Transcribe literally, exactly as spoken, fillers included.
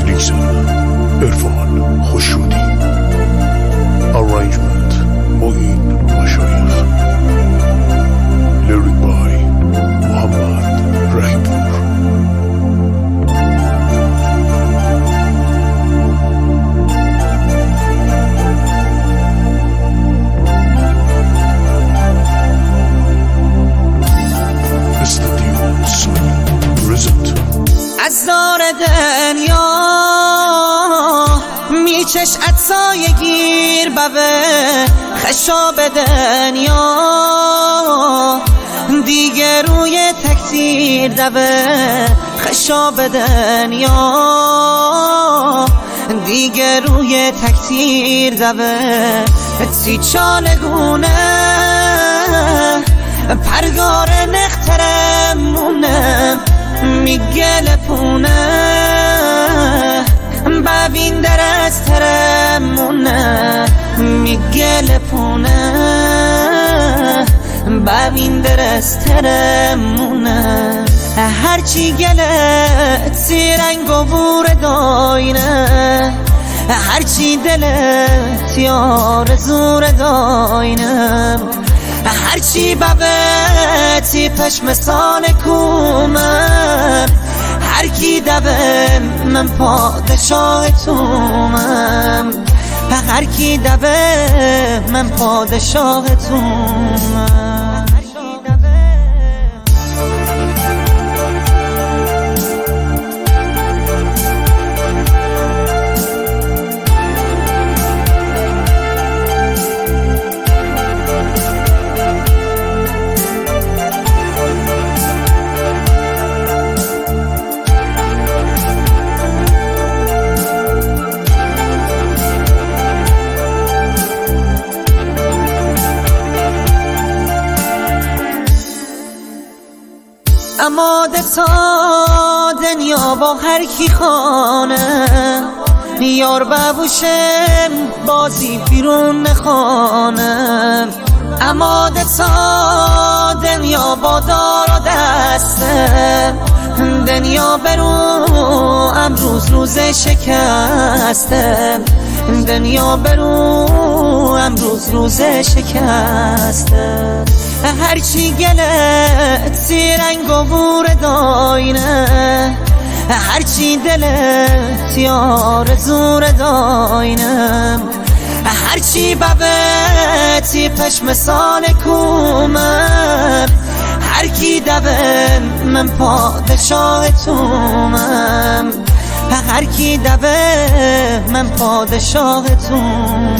Listen, Irfan Khoshuddi. Arrangement, Muin Mashayekh. Lyric by Muhammad Rahimpour. Studio Sony present. از دور دنیا می‌چش عطسای گیر بوه، خشاب دنیا دیگه روی تکثیر دوه، خشاب دنیا دیگه روی تکثیر دوه. تی چالگونه پرگار نخترمونه، میگل پونه ببین درسترمونه، میگل پونه ببین درسترمونه. هرچی گله تی رنگ و بور داینه، هرچی دله تی آرزو داینه، هرچی ببه تی پشم سال کومم، هر کی دبه من پادشاه تومم، هر کی دبه من پادشاه تومم. اماده تا دنیا با هر کی خانه، یار ببوشم بازی بیرون خانه. اماده تا دنیا با دار و دسته، دنیا برو امروز روز شکسته، دنیا برو امروز روز شکسته. هرچی گله تی رنگ و بور داینه، هرچی دله تی آرزو داینه، هرچی ببه تی پشم سال کومم، هر کی دبه من پادشاه تومم، هر کی دبه من پادشاه تومم.